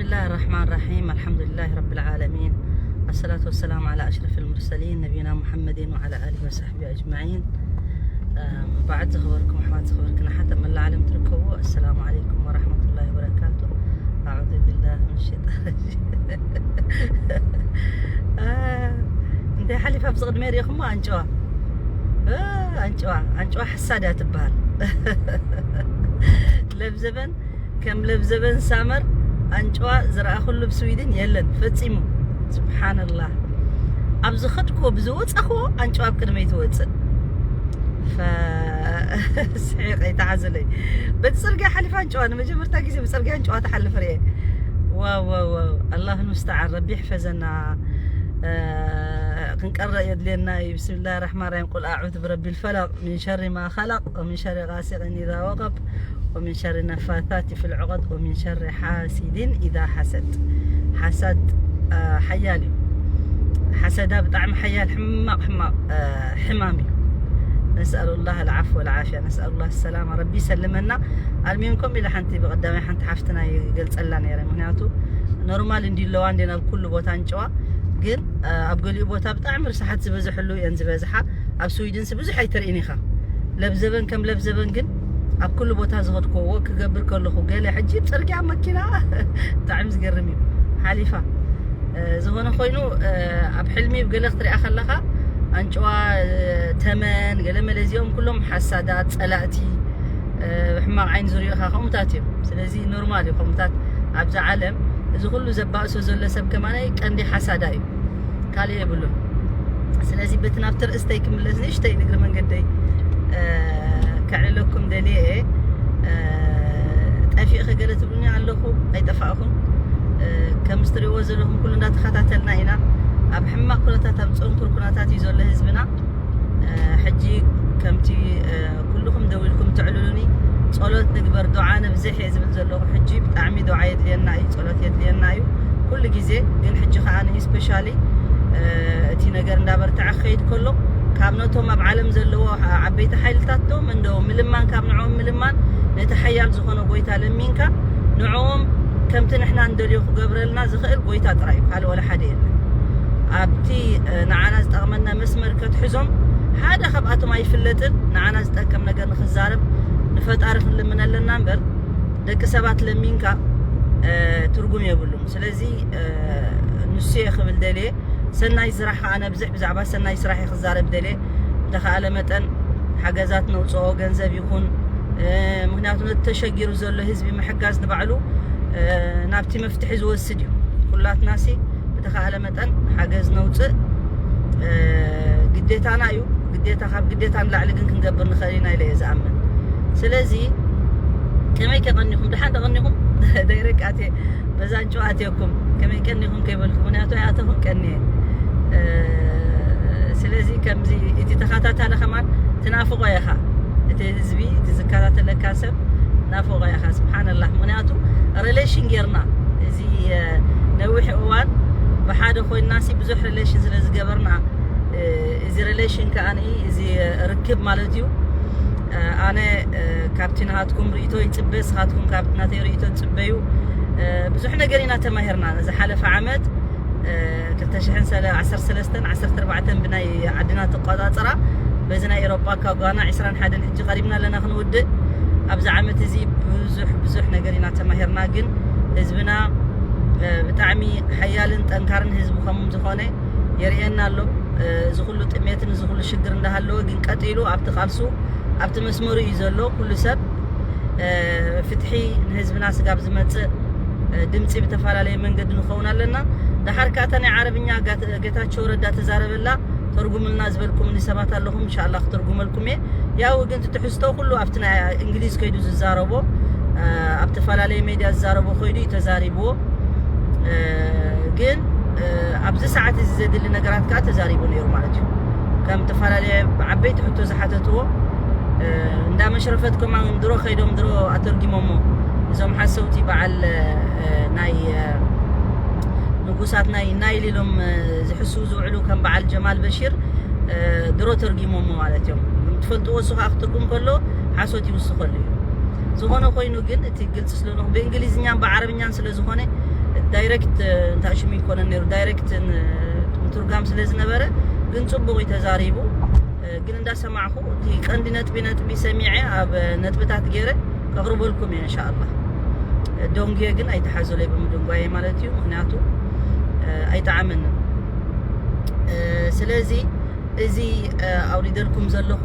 بسم الله الرحمن الرحيم. الحمد لله رب العالمين. الصلاة والسلام على أشرف المرسلين نبينا محمد وعلى آله وصحبه أجمعين. بعد زخبركم أحوات زخبركم حتى من العالم تركوه. السلام عليكم ورحمة الله وبركاته. أعوذ بالله من الشيطان الرجيم. أنت حليفة بصغد ميري يخمو أنجوا. أنجوا أنجوا حسادة تبان. لبزبن ከም ለብዘበን ሳመር ኣንጭዋ ዝረኣኹሉ ኣብ ስዊድን የለን ፈጺሙ። ስብሓንላህ። ኣብ ዝኸድክዎ ብዝወጻኽዎ ኣንጭዋ ኣብ ቅድመይ ትወጽእ። ስሒቀ ይተዓዘለይ። በቲ ጽርግያ ሓሊፋ ኣንጭዋ ንመጀመርታ ግዜ ብጽርግያ ኣንጭዋ ትሓልፍ ርየ። ዋው ዋው ዋው። ኣላህ ሙስተዓን፣ ረቢ ይሕፈዘና። ክንቀረእ የድልየና እዩ። ብስምላህ ራሕማን ራሒም። ቁል ኣዑዙ ብረቢል ፈለቕ፣ ሚን ሸሪ ማ ኸለቕ፣ ወሚን ሸሪ ጋሲቅን ኢዛ ወቐብ፣ ወሚን ሸሪ ነፋሳቲ ፊል ዑቐድ፣ ወሚን ሸሪ ሓሲድን ኢዛ ሓሰድ። ሓሳድ ሓያል እዩ። ሓሰዳ ብጣዕሚ ሓያል ሕማቕ ሕማቕ ሕማም እዩ። ነስኣሉላህ ኣልዓፍ ወልዓፍያ፣ ነስኣሉላህ ሰላማ። ረቢ ይሰልመና። ኣልሚን ከም ኢለ ሓንቲ ብቐዳማይ ሓንቲ ሓፍትና ይገልጸላ ነይረ። ምክንያቱ ኖርማል እንዲ ኣለዋ እንደ ናብ ኩሉ ቦታ ኣንጭዋ፣ ግን ኣብ ገሊኡ ቦታ ብጣዕሚ ርሳሓት ዝበዝሕሉ እየን ዝበዝሓ። ኣብ ስዊድንስ ብዙሕ ኣይተርእን ኢኻ። ለብዘበን ከም ለብዘበን ግን ኣብ ኩሉ ቦታ ዝኸድክዎ ክገብር ከለኹ ገለ ሕጂ ጽርግያ መኪና ብጣዕሚ ዝገርም እዩ ሓሊፋ። ዝኾነ ኮይኑ ኣብ ሕልሚ ገለ ክትሪኣ ከለኻ ኣንጭዋ፣ ተመን፣ ገለ መለ እዚኦም ኩሎም ሓሳዳት፣ ጸላእቲ፣ ሕማቕ ዓይኒ ዝሪኡኻ ከምኡታት እዮም። ስለዚ ኖርማል እዩ ከምኡታት ኣብዛ ዓለም። እዚ ኩሉ ዘባእሶ ዘሎ ሰብ ከማናይ ቀንዲ ሓሳዳ እዩ፣ ካልእ የብሉን። ስለዚ በቲ ናብቲ ርእስተይ ክምለስ ንእሽተይ ንግሪ መንገደይ ከዕልለኩም ደልየ እየ። ጠፊእኺ ገለ ትብሉኒ ኣለኹ፣ ኣይጠፋእኹን። ከም ዝትሪእዎ ዘለኹም ኩሉ እንዳተኸታተልና ኢና። ኣብ ሕማቕ ኩነታት፣ ኣብ ጸንኩር ኩነታት እዩ ዘሎ ህዝብና። ሕጂ ከምቲ ኩልኹም ደው ኢልኩም ትዕልሉኒ፣ ጸሎት ንግበር፣ ዱዓ ነብዝሕ እየ ዝብል ዘለኹ። ሕጂ ብጣዕሚ ዱዓ የድልየና እዩ፣ ጸሎት የድልየና እዩ ኩሉ ግዜ። ግን ሕጂ ከኣ እስፔሻሊ እቲ ነገር እንዳበርትዐ ክኸይድ ከሎ፣ ካብ ነቶም ኣብ ዓለም ዘለዎ ዓበይቲ ሓይልታት ዶ መን ዶ ምልማን፣ ካብ ንዕኦም ምልማን፣ ነቲ ሓያል ዝኾነ ጎይታ ለሚንካ ንዕኦም ከምቲ ንሕና እንደልዮ ክገብረልና ዝኽእል ጎይታ ጥራይ እዩ፣ ካልእ ወላ ሓደ የለን። ኣብቲ ንዓና ዝጠቕመና መስመር ከትሕዞም ሓደ ካብኣቶም ኣይፍለጥን። ንዓና ዝጠቅም ነገር ንኽዛረብ ንፈጣሪ ክንልምን ኣለና እምበር፣ ደቂ ሰባት ለሚንካ ትርጉም የብሉን። ስለዚ ንሱ እየ ክብል ደልየ። ሰናይ ስራሕ ከዓ ነብዝሕ፣ ብዛዕባ ሰናይ ስራሕ እየ ክዛረብ ደልየ። ብተኻእለ መጠን ሓገዛት ነውፅኦ፣ ገንዘብ ይኹን፣ ምክንያቱ ነቲ ተሸጊሩ ዘሎ ህዝቢ ምሕጋዝ ንባዕሉ ናብቲ መፍትሒ ዝወስድ እዩ። ኩላትናሲ ብተኻእለ መጠን ሓገዝ ነውፅእ፣ ግዴታና እዩ። ግዴታ፣ ካብ ግዴታ ንላዕሊ ግን ክንገብር ንኽእል ኢና ኢለ እየ ዝኣምን። ስለዚ ከመይ ከቐኒኹም፣ ደሓን ተቐኒኹም? ዳይሬክት ኣትየ በዛ ኣንጭዋ ኣትየኩም፣ ከመይ ቀኒኹም ከይበልኩ፣ ምክንያቱ ኣይኣተኹን ቀኒየ። ስለዚ ከምዚ እቲ ተኸታታሊ ከማን ትናፍቆ ኢኻ፣ እቲ ህዝቢ፣ እቲ ዝከታተለካ ሰብ ናፍቆ ኢኻ። ስብሓንላህ። ምክንያቱ ሪሌሽን ጌርና እዚ ነዊሕ እዋን ብሓደ ኮይንና ሲ ብዙሕ ሪሌሽን ስለ ዝገበርና፣ እዚ ሪሌሽን ከኣ እዚ ርክብ ማለት እዩ። ኣነ ካብቲ ናሃትኩም ርእቶ ይጽበ፣ ስኻትኩም ካብ ናተይ ርእቶ ትጽበዩ። ብዙሕ ነገር ኢና ተማሂርና። ዝሓለፈ ዓመት ክልተ ሽሕን ዓሰርተ ሰለስተን ዓሰርተ ኣርባዕተን ብናይ ዓድና ተቆጻጽራ፣ በዚ ናይ ኤሮጳ ካብ ጓና ዕስራን ሓደን ሕጂ ቀሪብና ኣለና ክንውድእ። ኣብዚ ዓመት እዚ ብዙሕ ብዙሕ ነገር ኢና ተማሂርና። ግን ህዝብና ብጣዕሚ ሓያልን ጠንካርን ህዝቢ ከም ዝኾነ የርእየና ኣሎ። እዚ ኩሉ ጥሜትን እዚ ኩሉ ሽግር እንዳሃለወ ግን ቀጢሉ ኣብቲ ቃልሱ ኣብቲ መስመሩ እዩ ዘሎ። ኩሉ ሰብ ፍትሒ ንህዝብና ስጋብ ዝመጽእ ድምፂ ብተፈላለየ መንገዲ ንኸውን ኣለና። ደሓር ከኣ እታ ናይ ዓረብኛ ጌታቸው ረዳ ተዛረበላ ተርጉምልና ዝበልኩምኒ ሰባት ኣለኹም። እንሻላ ክትርጉመልኩም እየ። ያው ግን ትሕዝቶ ኩሉ ኣብቲ ናይ እንግሊዝ ከይዱ ዝዛረቦ፣ ኣብ ተፈላለየ ሜድያ ዝዛረቦ ከይዱ እዩ ተዛሪብዎ። ግን ኣብዚ ሰዓት እዚ ዘድሊ ነገራት ከዓ ተዛሪቡ ነይሩ ማለት እዩ። ከም ተፈላለየ ዓበይቲ ሕቶ ዝሓተትዎ፣ እንዳ መሽረፈት ከማን ድሮ ከይዶም ድሮ ኣተርጊሞሞ፣ እዞም ሓሰውቲ በዓል ናይ ንጉሳት ናይ ናይል ኢሎም ዝሕስው ዝውዕሉ ከም በዓል ጀማል በሺር ድሮ ተርጊሞሞ ማለት እዮም። ትፈልጥዎ እሱ ከዓ ክትርጉም ከሎ ሓሶት ይውስኸሉ እዩ። ዝኾነ ኮይኑ ግን እቲ ግልፂ ስለዝኾነ ብእንግሊዝኛን ብዓረብኛን ስለዝኾነ ዳይሬክት እንታይ ሽሙ ይኮነ ነይሩ፣ ዳይሬክት ን-፣ ምትርጓም ስለ ዝነበረ ግን ጽቡቕ እዩ ተዛሪቡ። ግን እንዳሰማዕኩ እቲ ቀንዲ ነጥቢ ነጥቢ ሰሚዐ ኣብ ነጥብታት ገይረ ከቕርበልኩም እየ እንሻኣላ። ደንጉየ ግን ኣይተሓዙለይ ብምድንጓየ ማለት እዩ፣ ምክንያቱ ኣይጠዓመንን። ስለዚ እዚ ኣውሪደልኩም ዘለኹ፣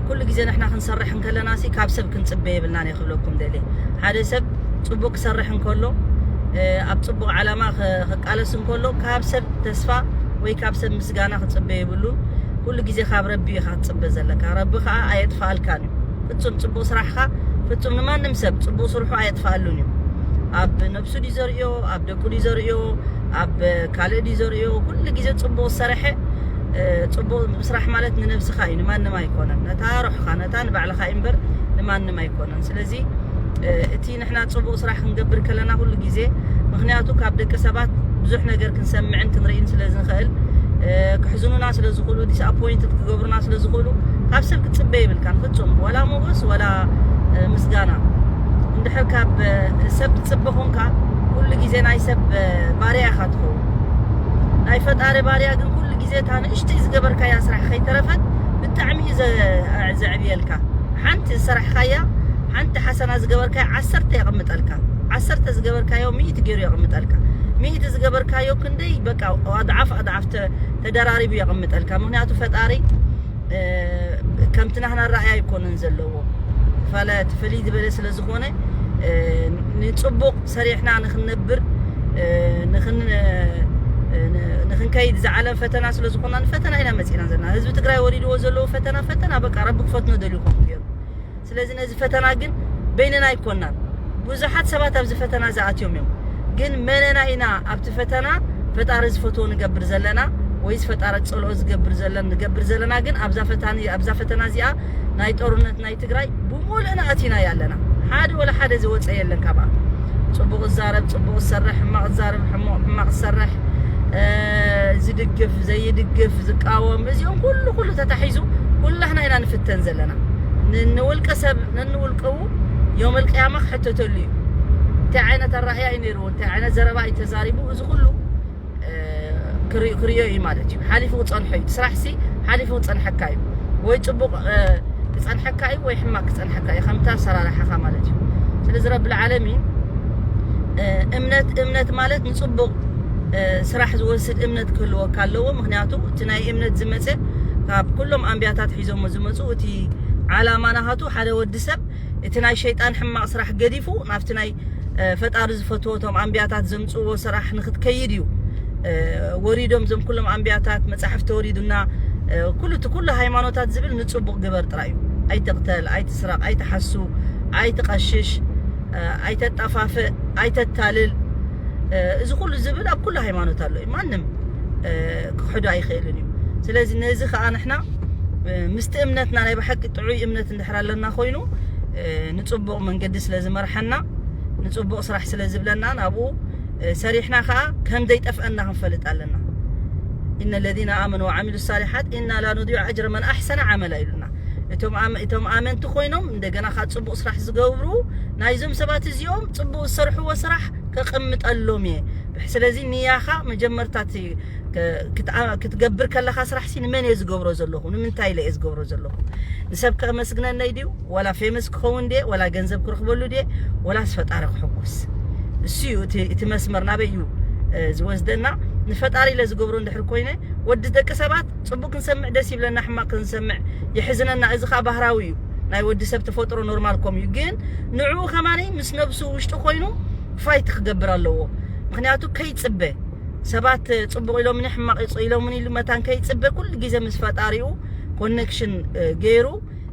ኩሉ ግዜ ንሕና ክንሰርሕ እንከለና ሲ ካብ ሰብ ክንጽበ የብልናን እየ ክብለኩም ደልየ። ሓደ ሰብ ጽቡቕ ክሰርሕ እንከሎ፣ ኣብ ጽቡቕ ዓላማ ኸ-፣ ክቃለስ እንከሎ ካብ ሰብ ተስፋ ወይ ካብ ሰብ ምስጋና ክጽበ የብሉን። ኩሉ ግዜ ካብ ረቢ ኢኻ ክትጽበ ዘለካ። ረቢ ኸኣ ኣየጥፍኣልካን እዩ። ፍጹም ጽቡቕ ስራሕኻ ፍጹም ንማንም ሰብ ጽቡቕ ስርሑ ኣየጥፍኣሉን እዩ። ኣብ ነብሱ ድዩ ዘርእዮ፣ ኣብ ደቁ ድዩ ዘርእዮ፣ ኣብ ካልእ ድዩ ዘርእዮ፣ ኩሉ ግዜ ጽቡቕ ዝሰርሐ፣ እ፣ ጽቡቕ ምስራሕ ማለት ንነብስኻ እዩ፣ ንማንም ኣይኮነን። ነታ ሩሕኻ፣ ነታ ንባዕልኻ እዩ እምበር ንማንም ኣይኮነን። ስለዚ፣ እ፣ እቲ ንሕና ጽቡቕ ስራሕ ክንገብር ከለና ኩሉ ግዜ፣ ምኽንያቱ ካብ ደቂ ሰባት ብዙሕ ነገር ክንሰምዕን ክንርእይን ስለ ዝንኽእል፣ እ፣ ክሕዝኑና ስለ ዝኽእሉ፣ ዲስኣፖይንትድ ክገብሩና ስለ ዝኽእሉ፣ ካብ ሰብ ክትጽበ የብልካን ፍጹም። ወላ ሞጎስ፣ ወላ፣ እ፣ ምስጋና። እንድሕር ካብ፣ እ፣ ሰብ ትጽበ ኾንካ፣ ኩሉ ግዜ ናይ ሰብ፣ እ፣ ባርያ ኢኻ ትኸውን። ናይ ፈጣሪ ባርያ ግን ኩሉ ግዜ እታ ንእሽተይ ዝገበርካያ ስራሕ ከይተረፈት ብጣዕሚ እዩ ዘ-፣ ዘዕብየልካ። ሓንቲ ዝሰራሕካያ፣ ሓንቲ ሓሰና ዝገበርካያ ዓሰርተ የቕምጠልካ። ዓሰርተ ዝገበርካዮ ሚእቲ ገይሩ የቕምጠልካ። ሚእቲ ዝገበርካዮ ክንደይ በቃ ኣድዓፍ ኣድዓፍ ተ-፣ ተደራሪቡ የቕምጠልካ። ምኽንያቱ ፈጣሪ፣ እ፣ ከምቲ ናህና ራእይ ኣይኮነን ዘለዎ። ፈለ-፣ ፍልይ ዝበለ ስለ ዝኾነ፣ እ፣ ንጽቡቕ ሰሪሕና ንኽንነብር፣ እ፣ ንኽን-፣ እ፣ ን-፣ ንኽንከይድ ዝዓለም ፈተና ስለ ዝኾንና ንፈተና ኢና መጺእና ዘለና። ህዝቢ ትግራይ ወሪድዎ ዘለዎ ፈተና፣ ፈተና በቃ ረቢ ክፈትኖ ደልዩ ክኸውን ገይሩ። ስለዚ ነዚ ፈተና ግን በይንና ኣይኮናን። ብዙሓት ሰባት ኣብዚ ፈተና ዝኣትዮም እዮም። ግን መነና ኢና ኣብቲ ፈተና ፈጣሪ ዝፈትዎ ንገብር ዘለና ወይስ ፈጣሪ ጸልኦ ዝገብር ዘለን ንገብር ዘለና? ግን ኣብዛ ፈታኒ-፣ ኣብዛ ፈተና እዚኣ ናይ ጦርነት ናይ ትግራይ ብሙሉእና ኣቲና ኣለና። ሓደ ወላ ሓደ ዝወፀ የለን ካብኣ። ጽቡቕ ዝዛረብ ጽቡቕ ዝሰርሕ፣ ሕማቕ ዝዛረብ ሕሞ-፣ ሕማቕ ዝሰርሕ፣ እ፣ ዝድግፍ ዘይድግፍ፣ ዝቃወም፣ እዚኦም ኩሉ ኩሉ ተታሒዙ ኩላህና ኢና ንፍተን ዘለና። ን-፣ ንውልቀ ሰብ ነንውልቀው የውመል ቅያማ ክሕተተሉ እዩ። እንታይ ዓይነት ኣራእያ እዩ ነይርዎ፣ እንታይ ዓይነት ዘረባ እዩ ተዛሪቡ፣ እዚ ኩሉ፣ እ፣ ክሪ-፣ ክሪኦ እዩ ማለት እዩ። ሓሊፉ ክጸንሖ እዩ። እቲ ስራሕሲ ሓሊፉ ክጸንሐካ እዩ። ወይ ጽቡቕ፣ እ፣ ክጸንሐካ እዩ፣ ወይ ሕማቕ ክጸንሐካ እዩ። ከምታ ኣሰራርሓኻ ማለት እዩ። ስለዚ ረብል ዓለሚን፣ እ፣ እምነት፣ እምነት ማለት ንጽቡቕ፣ እ፣ ስራሕ ዝወስድ እምነት ክህልወካ ኣለዎ። ምኽንያቱ እቲ ናይ እምነት ዝመጸ ካብ ኩሎም ኣንብያታት ሒዞሞ ዝመጹ፣ እቲ ዓላማ ናሃቱ ሓደ ወዲ ሰብ እቲ ናይ ሸይጣን ሕማቕ ስራሕ ገዲፉ ናብቲ ናይ፣ እ፣ ፈጣሪ ዝፈትዎ እቶም ኣንብያታት ዘምጽዎ ስራሕ ንክትከይድ እዩ። እ፣ ወሪዶም እዞም ኩሎም ኣንብያታት መጻሕፍቲ ወሪዱና፣ እ፣ ኩሉ እቲ ኩሉ ሃይማኖታት ዝብል ንጽቡቕ ግበር ጥራይ እዩ። ኣይትቕተል፣ ኣይትስረቕ፣ ኣይትሓሱ፣ ኣይትቐሽሽ፣ እ፣ ኣይተጣፋፍእ፣ ኣይተታልል። እ፣ እዚ ኩሉ ዝብል ኣብ ኩሉ ሃይማኖት ኣሎ እዩ። ማንም፣ እ፣ ክክሕዶ ኣይኽእልን እዩ። ስለዚ ነዚ ከኣ ንሕና፣ እ፣ ምስቲ እምነትና ናይ ብሓቂ ጥዑይ እምነት እንድሕር ኣለና ኮይኑ፣ እ፣ ንጽቡቕ መንገዲ ስለ ዝመርሐና፣ ንጽቡቕ ስራሕ ስለ ዝብለና ናብኡ፣ እ፣ ሰሪሕና ከኣ ከም ዘይጠፍአና ክንፈልጥ ኣለና። إن الذين آمنوا وعملوا الصالحات إنا لا نضيع أجر من أحسن عملا ኢሉና። እቶም ኣመ-፣ እቶም ኣመንቲ ኮይኖም እንደገና ከኣ ጽቡቕ ስራሕ ዝገብሩ ናይዞም ሰባት እዚኦም ጽቡቕ ዝሰርሕዎ ስራሕ ከቐምጠሎም እየ። ስለዚ ንያኻ መጀመርታ እቲ ከ-፣ ክትኣ-፣ ክትገብር ከለኻ ስራሕ ሲ ንመን እየ ዝገብሮ ዘለኹ? ንምንታይ ኢለ እየ ዝገብሮ ዘለኹ? ንሰብ ከመስግነነይ ድዩ? ወላ ፌመስ ክኸውን ድየ? ወላ ገንዘብ ክረኽበሉ ድየ? ወላስ ፈጣሪ ክሕጉስ? እሱ እዩ እቲ፣ እቲ መስመር ናበይ እዩ፣ እ፣ ዝወስደና? ንፈጣሪ ኢለ ዝገብሮ እንድሕር ኮይነ፣ ወዲ ደቂ ሰባት ጽቡቅ ክንሰምዕ ደስ ይብለና፣ ሕማቅ ክንሰምዕ ይሕዝነና። እዚ ኸኣ ባህራዊ እዩ፣ ናይ ወዲ ሰብ ተፈጥሮ ኖርማል ኮም እዩ። ግን ንዕኡ ከማኒ ምስ ነብሱ ውሽጡ ኮይኑ ፋይት ክገብር ኣለዎ። ምኽንያቱ ከይጽበ፣ ሰባት ጽቡቅ ኢሎምኒ ሕማቅ ይጽ-፣ ኢሎምኒ ኢሉ መታን ከይጽበ ኩሉ ግዜ ምስ ፈጣሪኡ ኮኔክሽን፣ እ፣ ገይሩ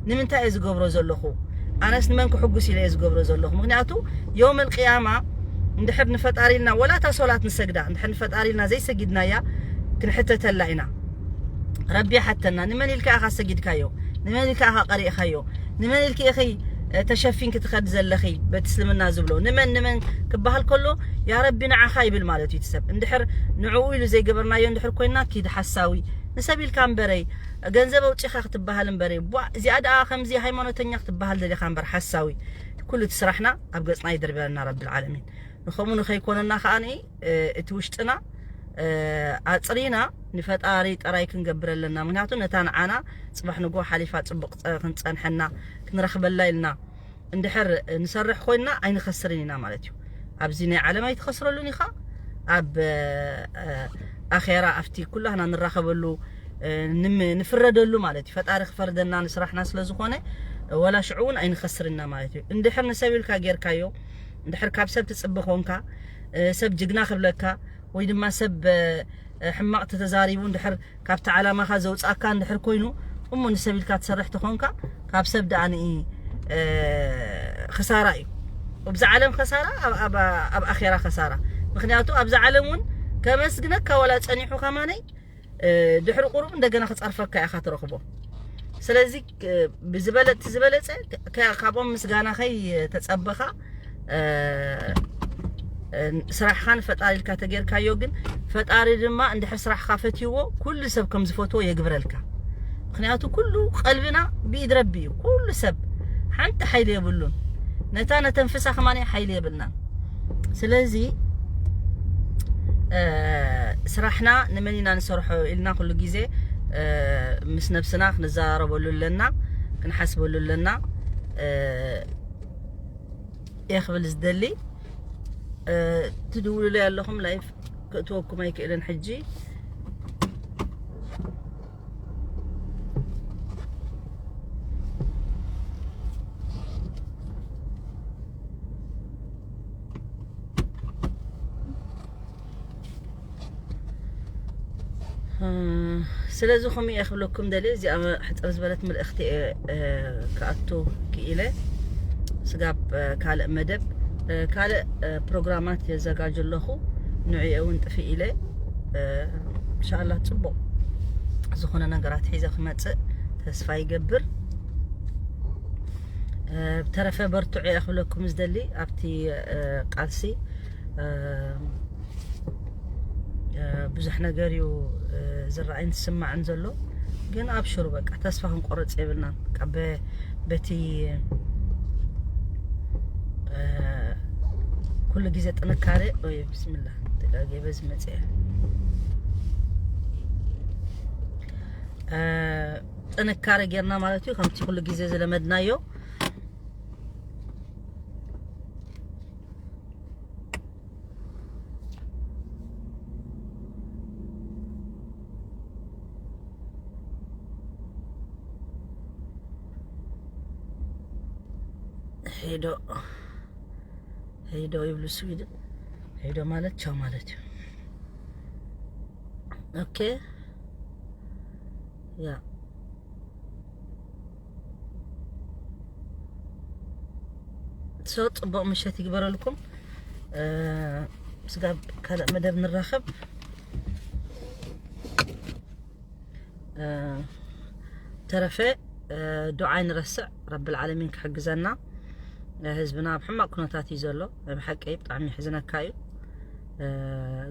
ንምንታይ እየ ዝገብሮ ዘለኹ? ኣነስ ንመን ክሕጉስ ኢለ እየ ዝገብሮ ዘለኹ? ምኽንያቱ የውመል ቅያማ እንድሕር ንፈጣሪ ኢልና ወላ እታ ሶላት ንሰግዳ እንድሕር ንፈጣሪ ኢልና ዘይሰጊድናያ ክንሕተተላ ኢና። ረቢ ይሓተና፣ ንመን ኢልካ ኢኻ ሰጊድካዮ? ንመን ኢልካ ኢኻ ቀሪእኻዮ? ንመን ኢልኪ ኢኺ፣ እ፣ ተሸፊንኪ ትኸዲ ዘለኺ በቲ እስልምና ዝብሎ? ንመን፣ ንመን ክበሃል ከሎ ያ ረቢ ንዓኻ ይብል ማለት እዩ እቲ ሰብ። እንድሕር ንዕኡ ኢሉ ዘይገበርናዮ እንድሕር ኮይና ኪድ ሓሳዊ፣ ንሰብ ኢልካ እምበረይ፣ ገንዘብ ኣውጺኻ ክትበሃል እምበረይ፣ ቧ፣ እዚኣ ደኣ ከምዚ ሃይማኖተኛ ክትበሃል ደሊኻ እምበር ሓሳዊ። ኩሉ እቲ ስራሕና ኣብ ገጽና ይድርበየልና ረብል ዓለሚን። ንኸምኡ ንኸይኮነና ከዓኒ እቲ ውሽጥና ኣፅሪና ንፈጣሪ ጥራይ ክንገብር ኣለና። ምክንያቱ ነታ ንዓና ፅባሕ ንጎ ሓሊፋ ፅቡቕ ክንፀንሐና ክንረኽበላ ኢልና እንድሕር ንሰርሕ ኮይንና ኣይንኸስርን ኢና ማለት እዩ። ኣብዚ ናይ ዓለም ኣይትኸስረሉን ኢኻ። ኣብ ኣኼራ ኣብቲ ኩላህና ንራኸበሉ ንፍረደሉ ማለት እዩ። ፈጣሪ ክፈርደና ንስራሕና ስለ ዝኾነ ወላ ሽዑ እውን ኣይንኸስርና ማለት እዩ። እንድሕር ንሰብ ኢልካ ጌርካዮ፣ እንድሕር ካብ ሰብ ትፅበ ኮንካ፣ ሰብ ጅግና ክብለካ ወይ ድማ ሰብ ሕማቕ ተተዛሪቡ እንድሕር ካብቲ ዓላማኻ ዘውፃእካ እንድሕር ኮይኑ እሞ ንሰብ ኢልካ ትሰርሕ ተኾንካ ካብ ሰብ ደኣ ንኢ ክሳራ እዩ። ኣብዚ ዓለም ከሳራ ኣብ ኣኼራ ከሳራ። ምክንያቱ ኣብዚ ዓለም እውን ከመስግነካ ዋላ ፀኒሑ ከማነይ ድሕሪ ቁሩብ እንደገና ክፀርፈካ ኢኻ ትረኽቦ። ስለዚ ብዝበለጥ ዝበለፀ ካብኦም ምስጋና ከይ ተፀበኻ ስራሕኻ ንፈጣሪ ኢልካ ተጌርካዮ ግን ፈጣሪ ድማ እንድሕር ስራሕካ ፈትይዎ ኩሉ ሰብ ከም ዝፈትዎ የግብረልካ። ምክንያቱ ኩሉ ቀልብና ብኢድ ረቢ እዩ። ኩሉ ሰብ ሓንቲ ሓይሊ የብሉን። ነታ ነተንፍሳ ከማን ሓይሊ የብልናን። ስለዚ ስራሕና ንመን ኢና ንሰርሖ ኢልና ኩሉ ግዜ ምስ ነብስና ክንዘራረበሉ ኣለና፣ ክንሓስበሉ ኣለና። እየ ክብል ዝደሊ ትድውሉለይ ኣለኹም። ላይፍ ክእትወኩም ኣይክእልን ሕጂ። ስለዚ ከምኡ እየ ክብለኩም ደልየ። እዚኣ ሕፅር ዝበለት መልእኽቲ እየ ክኣቱ ክኢለ። ስጋብ ካልእ መደብ ካልእ ፕሮግራማት የዘጋጅ ኣለኹ። ንዕኡ እውን ጥፍእ ኢለ እንሻላ ፅቡቕ ዝኾነ ነገራት ሒዘ ክመፅእ ተስፋ ይገብር። ብተረፈ በርትዑ እየ ክብለኩም ዝደሊ ኣብቲ ቃልሲ። ብዙሕ ነገር እዩ ዝረኣይን ዝስማዕን ዘሎ፣ ግን ኣብሽሩ በቃ ተስፋ ክንቆርፅ የብልናን። በቲ ኩሉ ግዜ ጥንካሬ ወይ ብስምላ ተጋጌ በዚ መፅአ ጥንካሬ ጌርና ማለት እዩ። ከምቲ ኩሉ ግዜ ዝለመድናዮ ሄዶ ሄዶ ይብሉ ስዊድን። ሄዶ ማለት ቻው ማለት እዩ። ኦኬ ያ ሶ ፅቡቕ ምሸት ይግበረልኩም። ስጋብ ካልእ መደብ ንራኸብ። ተረፈ ዱዓ ይንረስዕ ረብል ዓለሚን ክሕግዘና። ህዝብና ኣብ ሕማቕ ኩነታት እዩ ዘሎ። ናይ ብሓቂ ብጣዕሚ ይሕዝነካ እዩ።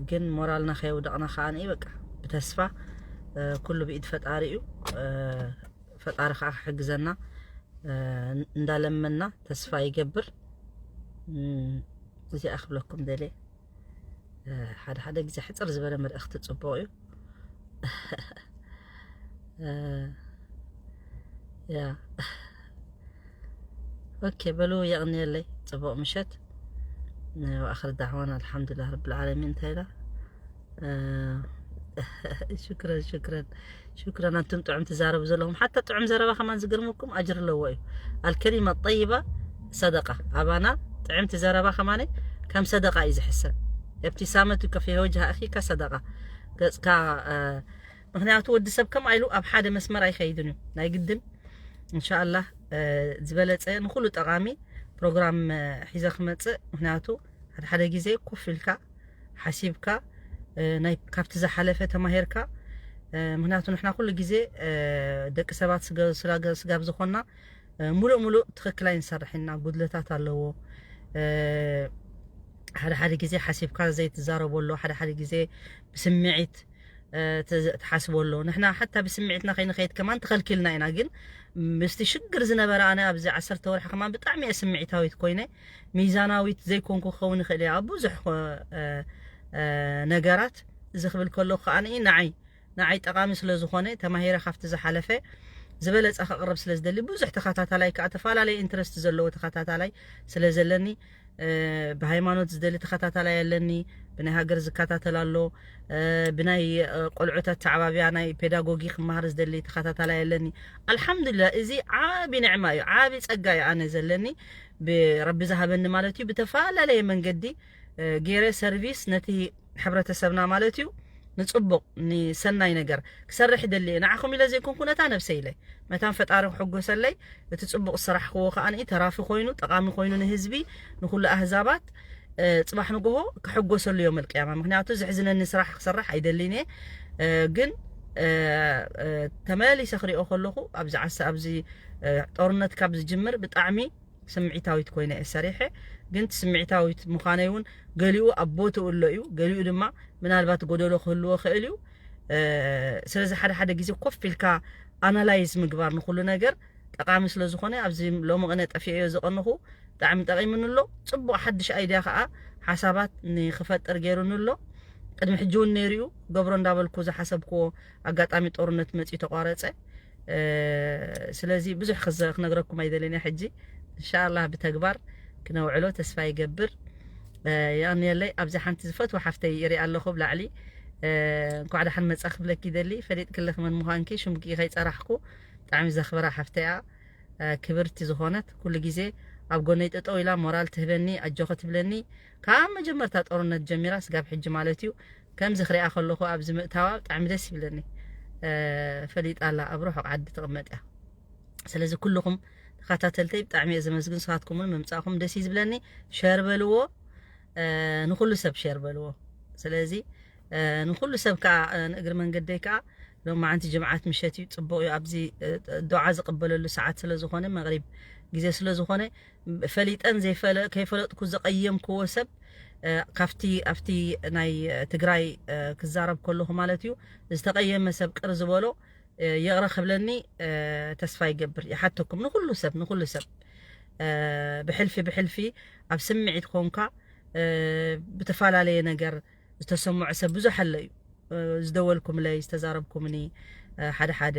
ግን ሞራልና ከየውደቕና ከዓ ንኢ በቃ ብተስፋ ኩሉ ብኢድ ፈጣሪ እዩ። ፈጣሪ ከዓ ክሕግዘና እንዳለመና ተስፋ ይገብር። እዚኣ ክብለኩም ደልየ። ሓደ ሓደ ግዜ ሕፅር ዝበለ መልእኽቲ ፅቡቕ እዩ። ያ ኦኬ በሉ የቕንየለይ። ፅቡቕ ምሸት። ወኣኽር ዳዕዋና ኣልሓምዱሊላህ ረብል ዓለሚን እንታይ ኢላ? ሽክረን ሽክረን ሽክረን። ኣንቱም ጥዑም ትዛረቡ ዘለኹም ሓታ ጥዑም ዘረባ ከማን ዝገርመኩም ኣጅር ኣለዎ እዩ። ኣልከሊማ ጠይባ ሰደቃ። ኣባና ጥዕምቲ ዘረባ ከማን ከም ሰደቃ እዩ ዝሕሰብ። ابتسامتك في وجه أخيك صدقة። ገፅካ ምክንያቱ ወዲ ሰብ ከም ኣይሉ ኣብ ሓደ መስመር ኣይኸይድን እዩ ናይ ግድን። እንሻኣላህ ዝበለፀ ንኩሉ ጠቃሚ ፕሮግራም ሒዘ ክመፅእ። ምክንያቱ ሓደ ሓደ ግዜ ኮፍ ኢልካ ሓሲብካ ናይ ካብቲ ዝሓለፈ ተማሂርካ። ምክንያቱ ንሕና ኩሉ ግዜ ደቂ ሰባት ስጋብ ዝኾንና ሙሉእ ሙሉእ ትኽክል ኣይንሰርሕ ኢና። ጉድለታት ኣለዎ። ሓደ ሓደ ግዜ ሓሲብካ ዘይትዛረቦ ኣሎ። ሓደ ሓደ ግዜ ብስምዒት ትሓስቦ ኣሎ። ንሕና ሓታ ብስምዒትና ከይንኸይድ ከማን ተኸልኪልና ኢና። ግን ምስቲ ሽግር ዝነበረ ኣነ ኣብዚ ዓሰርተ ወርሒ ከማን ብጣዕሚ እየ ስምዒታዊት ኮይነ፣ ሚዛናዊት ዘይኮንኩ ክኸውን ይኽእል እየ ኣብ ብዙሕ ነገራት። እዚ ክብል ከለኹ ከኣ ንዓይ ንዓይ ጠቓሚ ስለ ዝኾነ ተማሂረ ካብቲ ዝሓለፈ ዝበለጸ ከቕርብ ስለ ዝደሊ ብዙሕ ተኸታታላይ ከኣ ተፈላለየ ኢንትረስት ዘለዎ ተኸታታላይ ስለ ዘለኒ ብሃይማኖት ዝደሊ ተኸታታላይ ኣለኒ፣ ብናይ ሃገር ዝከታተል ኣሎ፣ ብናይ ቆልዑት ኣተዓባብያ ናይ ፔዳጎጊ ክመሃር ዝደሊ ተኸታታላይ ኣለኒ። ኣልሓምዱሊላ እዚ ዓቢ ንዕማ እዩ፣ ዓቢ ጸጋ እዩ ኣነ ዘለኒ ብረቢ ዝሃበኒ ማለት እዩ። ብተፈላለየ መንገዲ ገይረ ሰርቪስ ነቲ ሕብረተሰብና ማለት እዩ ንጽቡቕ ንሰናይ ነገር ክሰርሕ ይደሊ እየ። ንዓኹም ኢለ ዘይኮንኩ ነታ ነብሰይ ኢለ መታን ፈጣሪ ክሕጎሰለይ እቲ ጽቡቕ ስራሕክዎ ከኣ ተራፊ ኮይኑ ጠቓሚ ኮይኑ ንህዝቢ ንኹሉ ኣህዛባት ጽባሕ ንግሆ ክሕጎሰሉ እዮም ኣልቅያማ። ምክንያቱ ዘሕዝነኒ ስራሕ ክሰርሕ ኣይደልን እየ። ግን ተመሊሰ ክሪኦ ከለኹ ኣብዚ ዓሳ ኣብዚ ጦርነት ካብ ዝጅምር ብጣዕሚ ስምዒታዊት ኮይነ እየ ሰሪሐ። ግን ስምዒታዊት ምዃነይ እውን ገሊኡ ኣብ ቦትኡ ኣሎ እዩ፣ ገሊኡ ድማ ምናልባት ጎደሎ ክህልዎ ክእል እዩ። ስለዚ ሓደ ሓደ ግዜ ኮፍ ኢልካ ኣናላይዝ ምግባር ንኩሉ ነገር ጠቃሚ ስለ ዝኾነ ኣብዚ ሎሚ ቅነ ጠፊኤዮ ዝቐንኹ ብጣዕሚ ጠቂሙኒ ኣሎ። ጽቡቕ ሓድሽ ኣይድያ ከዓ ሓሳባት ንክፈጥር ገይሩኒ ኣሎ። ቅድሚ ሕጂ እውን ነይሩ እዩ ገብሮ እንዳበልኩ ዝሓሰብክዎ ኣጋጣሚ ጦርነት መፅዩ ተቋረፀ። ስለዚ ብዙሕ ክነግረኩም ኣይደልን እየ ሕጂ። እንሻላ ብተግባር ክነውዕሎ ተስፋ ይገብር። የቐንየለይ። ኣብዚ ሓንቲ ዝፈትዋ ሓፍተይ ይርኢ ኣለኹ ብላዕሊ። እንኳዕ ደሓን መጻ ክብለኪ ይደሊ። ፈሊጥ ክልኽ መን ምዃንኪ ሽምኪ ከይጸራሕኩ ብጣዕሚ ዘኽብራ ሓፍተይ እያ። ክብርቲ ዝኾነት ኩሉ ግዜ ኣብ ጎነይ ጠጠው ኢላ ሞራል ትህበኒ ኣጆኺ ትብለኒ ካብ መጀመርታ ጦርነት ጀሚራ ስጋብ ሕጂ ማለት እዩ። ከምዚ ክሪኣ ከለኹ ኣብዚ ምእታዋ ብጣዕሚ ደስ ይብለኒ። ፈሊጣ ኣላ ኣብ ርሑቕ ዓዲ ትቕመጥ እያ። ስለዚ ኩልኹም ተኸታተልተይ ብጣዕሚ እየ ዘመስግን። ንስኻትኩም እውን ምምጻእኩም ደስ እዩ ዝብለኒ። ሸር በልዎ፣ ንኩሉ ሰብ ሸር በልዎ። ስለዚ ንኩሉ ሰብ ከዓ ንእግሪ መንገደይ ከዓ ሎማዓንቲ ጅምዓት ምሸት እዩ፣ ጽቡቕ እዩ። ኣብዚ ዱዓ ዝቕበለሉ ሰዓት ስለ ዝኾነ መቕሪብ ግዜ ስለ ዝኾነ ፈሊጠን ከይፈለጥኩ ዘቐየምክዎ ሰብ ካብቲ ኣብቲ ናይ ትግራይ ክዛረብ ከለኹ ማለት እዩ ዝተቐየመ ሰብ ቅር ዝበሎ ይቕረ ክብለኒ ተስፋ ይገብር። ይሓተኩም ንኩሉ ሰብ ንኩሉ ሰብ ብሕልፊ ብሕልፊ ኣብ ስምዒት ኮንካ ብተፈላለየ ነገር ዝተሰምዖ ሰብ ብዙሕ ኣሎ እዩ። ዝደወልኩምለይ ዝተዛረብኩምኒ ሓደ ሓደ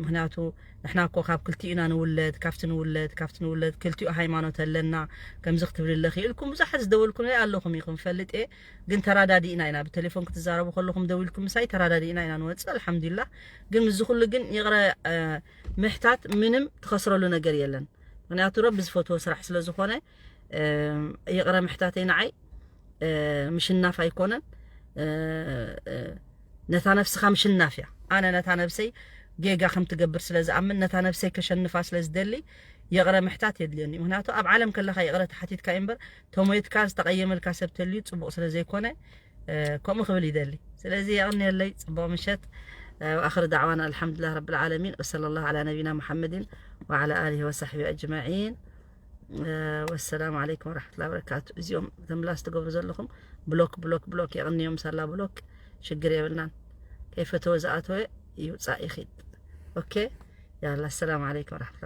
ምክንያቱ ንሕና እኮ ካብ ክልቲኡ ኢና ንውለድ፣ ካብቲ ንውለድ ካብቲ ንውለድ ክልቲኡ ሃይማኖት ኣለና ከምዚ ክትብል ኣለኺ ኢልኩም ብዙሓት ዝደወልኩምለይ ኣለኹም ኢኹም ፈልጥ እየ። ግን ተራዳዲእና ኢና ብቴሌፎን ክትዛረቡ ከለኹም ደዊልኩም ምሳይ ተራዳዲእና ኢና ንወፅእ ኣልሓምዱሊላህ። ግን ምስዚ ኩሉ ግን ይቕረ ምሕታት ምንም ትኸስረሉ ነገር የለን። ምክንያቱ ረቢ ዝፈትዎ ስራሕ ስለ ዝኾነ ይቕረ ምሕታተይ ንዓይ ምሽናፍ ኣይኮነን። ነታ ነፍስኻ ምሽናፍ እያ። ኣነ ነታ ነብሰይ ጌጋ ከም ትገብር ስለ ዝኣምን ነታ ነብሰይ ከሸንፋ ስለ ዝደሊ ይቕረ ምሕታት የድልየኒ። ምክንያቱ ኣብ ዓለም ከለኻ ይቕረ ተሓቲትካ እዩ እምበር ተሞይትካ ዝተቐየመልካ ሰብ ተልዩ ጽቡቕ ስለ ዘይኮነ ከምኡ ክብል ይደሊ። ስለዚ የቕንየለይ። ጽቡቕ ምሸት። وآخر دعوانا الحمد لله رب العالمين، وصلى الله على نبينا محمد وعلى آله وصحبه أجمعين. ወሰላሙ ዓለይኩም ወራሕመቱላሂ ወበረካቱ። እዚኦም ተምላስ ትገብሩ ዘለኹም ብሎክ ብሎክ ብሎክ የቕንዮም ሳላ ብሎክ ሽግር የብልናን። ከይፈተወ ዝኣተወ ይውፃእ ይኺድ። ኦኬ ያላ ሰላም ዓለይኩም ወራሕመቱላሂ